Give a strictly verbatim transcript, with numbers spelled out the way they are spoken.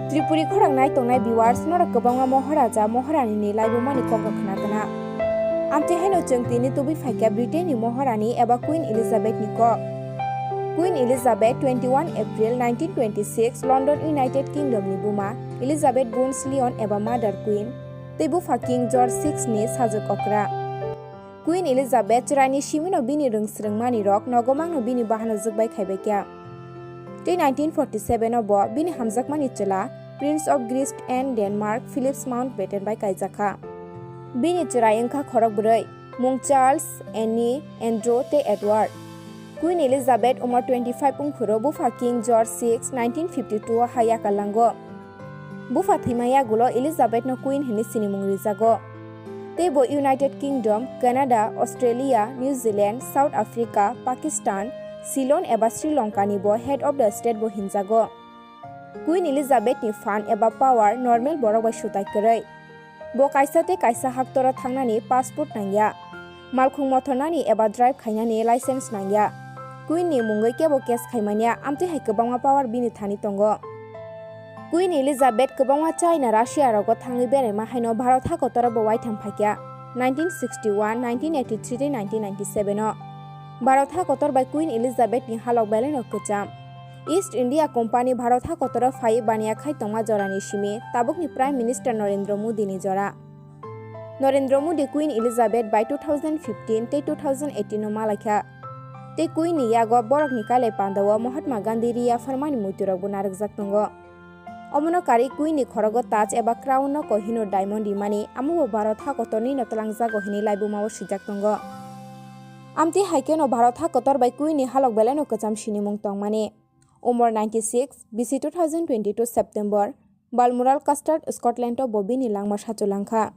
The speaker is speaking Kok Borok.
Tripuri khorang nai tongnai viewers norok kwbangma Moharaja Moharani ni laibuma ni kok rok khna tona. Amtwi haino chwng tini tubui phaikha Britain ni Moharani eba Queen Elizabeth ni kok. Queen Elizabeth twenty-one April nineteen twenty-six London United Kingdom ni buma Elizabeth Bones Lyon eba Mother Queen tei bupha King George six ni sajwk okra. Queen Elizabeth chwraini simino bini rwngsrwngmani rok nogo mangno bini bahanajwk bai khaibaikha. Tei nineteen forty-seven o bo bini hamjakmani chwla Prince of Greece and Denmark Philip Mountbatten bai kaijakha. Bini chwrai wngkha khorok bwrwi, mung Charles, Anne, Andrew tei Edward. Queen Elizabeth umor twenty-five wngphuru bupha King George six nineteen fifty-two o ha yakal lango. Bupha thwima yagulo Elizabeth no Queen hwnwi sinimung rijago. Tei bo United Kingdom, Canada, Australia, New Zealand, South Africa, Pakistan, Ceylon eba Sri Lanka ni bo Head of the State bo hinjago. Queen Elizabeth ni phan eba power normal borok bai sutai kwrwi. Bo kaisa tei kaisa haktoro thangnani passport nangya. Malkhung mothornani eba drive khainani license nangya. Queen ni mungwi kebo case khaimanya, amtwi hai kwbangma power bini thani tongo. Queen Elizabeth kwbangma China, Russia rogo thangwi beraima haino Bharat hakotoro bo waitham phaikha, nineteen sixty-one, nineteen eighty-three tei nineteen ninety-seven o. Bharat hakotor bai Queen Elizabeth ni halok belai no kwcham. East India Company Bharat hakotoro phaiwi baniya khai tongma jorani simi tabukni Prime Minister Narendra Modi ni jora. Narendra Modi Queen Elizabeth bai two thousand fifteen tei two thousand eighteen o malaikha. Tei Queen ni yago borokni kailai pandao Mahatma Gandhi ri yapharmani muiturokbo narwkjak tongo. Omono karwi Queen ni khorogo taj eba crown no Kohinoor diamond rimani, amobo Bharat hakotorni no twlangjago hinwi laibumao swijak tongo. Amtwi hai kheno Bharat hakotor bai Queen ni halok belai no kwcham sinimung tongmani. Umor ninety-six, bisi two thousand twenty-two September, Balmoral, Custard, Scotland o bo bini langma sachulangkha.